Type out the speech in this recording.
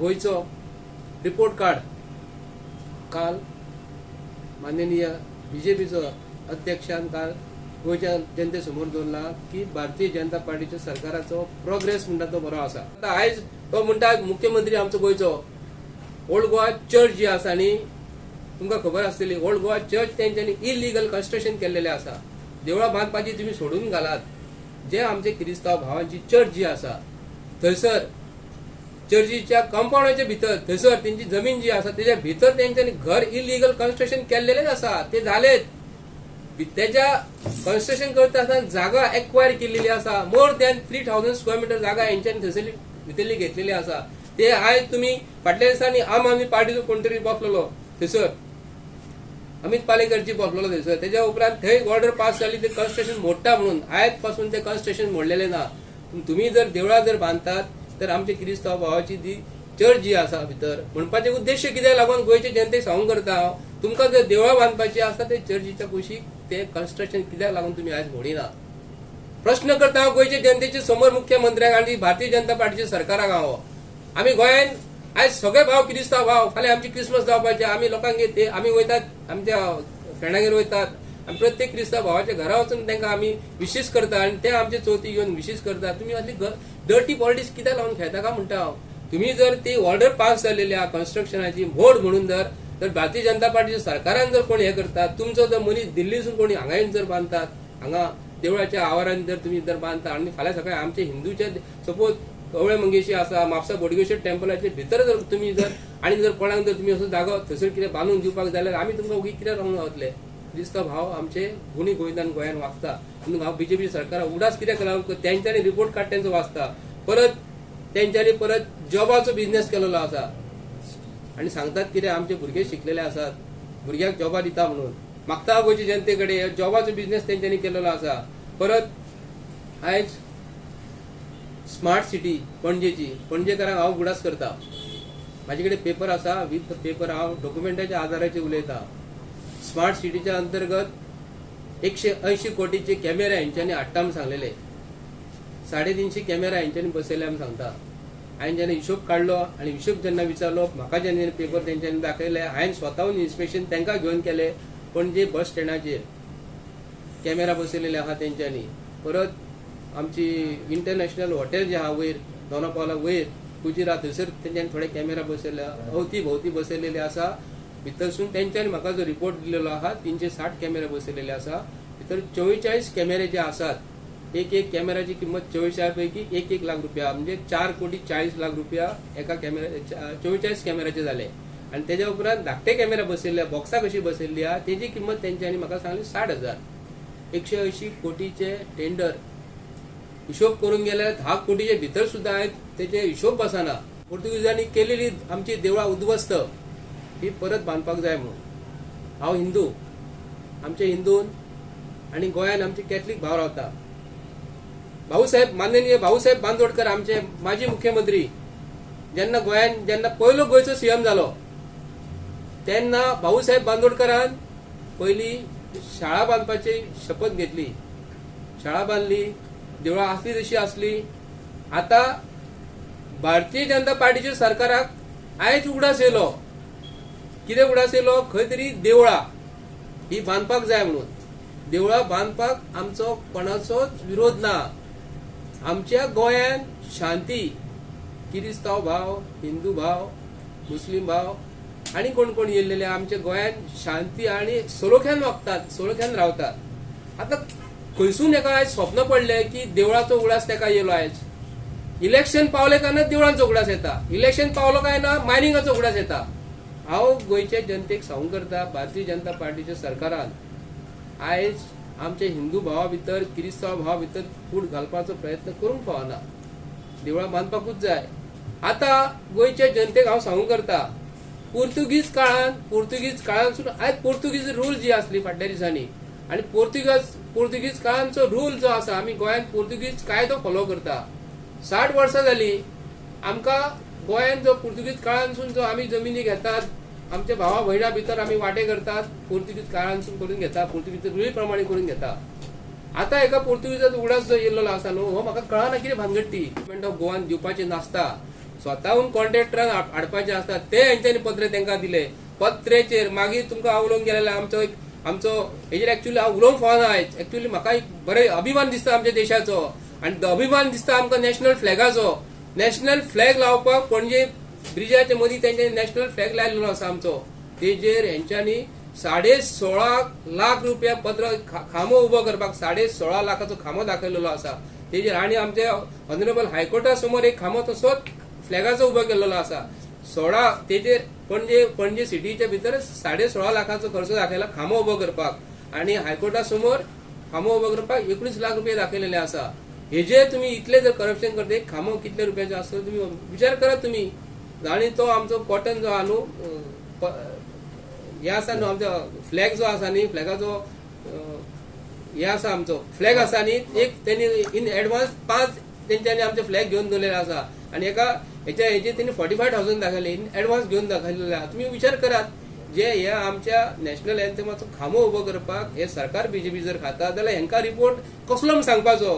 गोंयचो report card काल माननीय बीजेपीचो अध्यक्षान काल गोंयच्या जनते समोर दवरला की भारतीय जनता पार्टीच्या सरकाराचो प्रोग्रेस म्हणटा तो बरो आसा. आतां आयज तो म्हणटा मुख्यमंत्री आमचो गोंयचो ओल्ड गोवा चर्च जी आसा न्ही, तुमकां खबर आसतली, ओल्ड गोवा चर्च तेंच्यांनी इलिगल कन्स्ट्रक्शन केल्लेलें आसा. देवळां बांदपाची तुमी सोडून घालात. जे आमचे क्रिस्तांव भावांची चर्च जी आसा थंयसर चर्चीच्या कंपाउंडाच्या भितर थंयसर तेंची जमीन जी आसा तेच्या भितर तेंच्यांनी घर इलिगल कन्स्ट्रक्शन केल्लेलेच आसा. ते जालेच तेच्या कन्स्ट्रक्शन करता आसतना जागा एक्वायर केल्लेली आसा. मोर दॅन 3000 स्क्वेअर मिटर जागा हेंच्यांनी थंयसरली भितरली घेतलेली आसा. ते आयज तुमी फाटल्या दिसांनी आम आदमी पार्टीचो कोण तरी बसलेलो थंयसर, अमित पालेकरची बसलेलो थंयसर. तेच्या उपरांत थंय ऑर्डर पास जाली ते कन्स्ट्रक्शन मोडटा म्हणून. आयज पासून ते कन्स्ट्रक्शन मोडलेलें ना. तुमी जर देवळां जर बांदतात तर आमचे क्रिस्तांव भावाची जी चर्च जी आसा भितर म्हणपाचे उद्देश कित्याक लागून गोंयचे जनतेक सांगूंक करता हांव, तुमकां जर देवळां बांदपाची आसा ते चर्चीच्या कुशीक ते कन्स्ट्रक्शन कित्याक लागून तुमी आयज मोडिना? प्रश्न करता हांव गोंयचे जनतेचे समोर मुख्यमंत्र्याक आनी भारतीय जनता पार्टीच्या सरकाराक. हांव आमी गोंयांत आयज सगळे भाव क्रिस्तांव भाव, फाल्यां आमची क्रिसमस जावपाची, आमी लोकांगेर ते आमी वयतात, आमच्या फ्रेंडागेर वयतात, आमी प्रत्येक क्रिस्तांव भावाच्या घरा वचून तांकां आमी विशीस करता आनी ते आमचे चवथी घेवन विशीस करता. तुमी असली डर्टी पॉलिटिक्स कित्याक लावन खेळता काय म्हणटा हांव? तुमी जर ती ऑर्डर पास जाल्लेली आहा कन्स्ट्रक्शनाची मोड म्हणून जर तर भारतीय जनता पार्टीच्या सरकारान जर कोण हें करता, तुमचो जर मनीस दिल्लीसून कोणी हांगा येवन जर बांदतात, हांगा देवळाच्या आवारान जर तुमी जर बांदता आनी फाल्यां सकाळी आमचे हिंदूचे सपोज कवळे मंगेशी आसा, म्हापसा बोडगेश्वर टेम्पलाचे भितर जर तुमी जर आनी जर कोणाक जर तुमी असो जागो थंयसर कितें बांदून दिवपाक जाल्यार आमी तुमकां ओगी कित्याक रावूंक गावतले? क्रिस्तांव भाव आमचे गुणी गोविंदान गोंयान वागता. म्हणून हांव बीजेपी सरकाराक उडास कित्याक लागून तेंच्यांनी रिपोर्ट कार्ड तेंचो वाचता. परत तेंच्यांनी परत जॉबाचो बिजनेस केलेलो आसा आनी सांगतात कितें आमचे भुरगे शिकलेले आसात, भुरग्यांक जॉबां दिता म्हणून. मागता गोंयचे जनते कडेन जॉबाचो बिजनेस तेंच्यांनी केलेलो आसा. परत आयज स्मार्ट सिटी पणजेची, पणजेकारांक हांव उगडास करता. म्हाजे कडेन पेपर आसा, विथ पेपर हांव डॉक्युमेंटाच्या आधाराचेर उलयता. स्मार्ट सिटीच्या अंतर्गत 180 कोटीचे कॅमेरा हेंच्यांनी हाडटा म्हूण सांगलेले, 350 कॅमेरा हेंच्यांनी बसयले म्हूण सांगता. हांवें जेन्ना हिशोब काडलो आनी हिशोब जेन्ना विचारलो म्हाका, जेन्ना पेपर तेंच्यांनी दाखयले, हांवें स्वताहून इन्स्पेक्शन तांकां घेवन केलें. पणजे बस स्टँडाचेर कॅमेरा बसयलेले आहा तेंच्यांनी. परत आमची इंटरनॅशनल हॉटेल जे आहा वयर दोना पावला वयर कुजिरा थंयसर तेंच्यांनी थोडे कॅमेरा बसयले, अवती भोंवती बसयलेले आसा. भितरसून तेंच्यांनी म्हाका जो रिपोर्ट दिलेलो आहा 360 कॅमेरा बसयलेले आसा. भितर 44 कॅमेरे जे आसात, एक एक कॅमेराची किंमत 44 पैकी 1-1 लाख रुपया, म्हणजे 4 कोटी 40 लाख रुपया एका कॅमेरा 44 कॅमेराचे जाले. आनी तेज्या उपरांत धाकटे कॅमेरा बसयल्ले, बॉक्सां कशी बसयल्ली आहा तेजी किंमत तेंच्यांनी म्हाका सांगली 60,000. 180 कोटीचे टेंडर हिशोब करून गेल्यार 10 कोटीचे भितर सुद्दां आयज तेजे हिशोब बसना. पोर्तुगीजांनी केलेली आमची देवळां उद्ध्वस्त ही परत बांदपाक जाय म्हणून. हांव हिंदू, आमचे हिंदून आनी गोंयान आमचे कॅथलीक भाव रावता. भाऊसाहेब, माननीय भाऊसाहेब बांदोडकर आमचे माजी मुख्यमंत्री, जेन्ना गोंयान जेन्ना पयलो गोंयचो सीएम जालो तेन्ना भाऊसाहेब बांदोडकरान पयली शाळा बांदपाची शपथ घेतली. शाळा बांदली, देवळां आसली तशी आसली. आतां भारतीय जनता पार्टीच्या सरकाराक आयज उगडास येयलो. कितें उगडास येयलो? खंय तरी देवळां ही बांदपाक जाय म्हणून. देवळां बांदपाक आमचो कोणाचोच विरोध ना. आमच्या गोंयांत शांती, किरिस्तांव भाव, हिंदू भाव, मुस्लीम भाव आनी कोण कोण येयल्लेले आमच्या गोंयांत शांती आनी सलोख्यान वागतात, सलोख्यान रावतात. आतां खंयसून एका आयज स्वप्न पडलें की देवळाचो उगडास तेका येयलो. आयज इलेक्शन पावलें काय ना देवळांचो उगडास येता, इलेक्शन पावलो काय ना मायनिंगाचो उगडास येता. हांव गोंयचे जनतेक सांगूंक करता, भारतीय जनता पार्टीच्या सरकारान आयज आमचे हिंदू भावा भितर, किरिस्तांव भावा भितर फूट घालपाचो प्रयत्न करूंक फावना. देवळां बांदपाकूच जाय. आतां गोंयचे जनतेक हांव सांगूंक करता, पोर्तुगीज काळांतसून आयज पोर्तुगीज रूल जी आसली फाटल्या दिसांनी आनी पोर्तुगीज काळांचो रूल जो आसा, आमी गोंयांत पोर्तुगीज कायदो फॉलो करता. 60 वर्सां जाली आमकां गोंयांत जो पोर्तुगीज काळांतसून जो आमी जमिनी घेतात, आमच्या भावा भयणा भितर आमी वांटे करतात, पोर्तुगीज काळांतसून करून घेता, पोर्तुगीज रुळी प्रमाणे करून घेता. आतां एका पोर्तुगीजाचो उगडास जो येयल्लो आसा न्हू, हो म्हाका कळना कितें भानगड ती. गव्हर्मेंट ऑफ गोवान दिवपाचें नासता. स्वताहून कॉन्ट्रॅक्टरान हाडपाचे आसता ते हेंच्यांनी पत्र तांकां दिले. पत्रेचेर मागीर तुमकां हांव उलोवंक गेलें आमचो एक आमचो हेजेर एक्चुअली हांव उलोवंक फावना. एक्चुअली म्हाका एक बरें अभिमान दिसता आमच्या देशाचो आनी अभिमान दिसता आमकां नॅशनल फ्लॅगाचो. नॅशनल फ्लॅग लावपाक पणजे ब्रिजाच्या मदीं तेंच्यांनी नॅशनल फ्लॅग लायलेलो आसा आमचो. तेजेर हेंच्यांनी 16.5 लाख रुपया पत्र खांबो उबो करपाक 16.5 लाखाचो खांबो दाखयलेलो आसा तेजेर. आनी आमच्या ऑनरेबल हायकोर्टा समोर एक खांबो तसोच फ्लॅगाचो उबो केलेलो आसा 16 तेजेर. पणजे पणजे सिटीच्या भितर 16.5 लाखाचो खर्च दाखयला खांबो उबो करपाक आनी हायकोर्टा समोर खांबो उबो करपाक 19 लाख रुपये दाखयलेले आसा. हेजे तुमी इतले जर करप्शन करता, एक खांबो कितले रुपयाचो आसतलो तुमी विचार करात तुमी. आनी तो आमचो कॉटन जो आहा न्हू, हे आसा न्हू आमचो फ्लॅग जो आसा न्ही, फ्लॅगाचो हे आसा आमचो फ्लॅग आसा न्ही, एक तेणी इन एडवान्स 5 तेंच्यांनी आमचे फ्लॅग घेवन दवरलेले आसा आनी एका हेच्या हेजे तेणी 45,000 दाखयले, इन एडवान्स घेवन दाखयलेले आसा. तुमी विचार करात जे हे आमच्या नॅशनल एन्थमाचो खांबो उबो करपाक हे सरकार बीजेपी जर खाता जाल्यार हेंकां रिपोर्ट कसलो म्हूण सांगपाचो.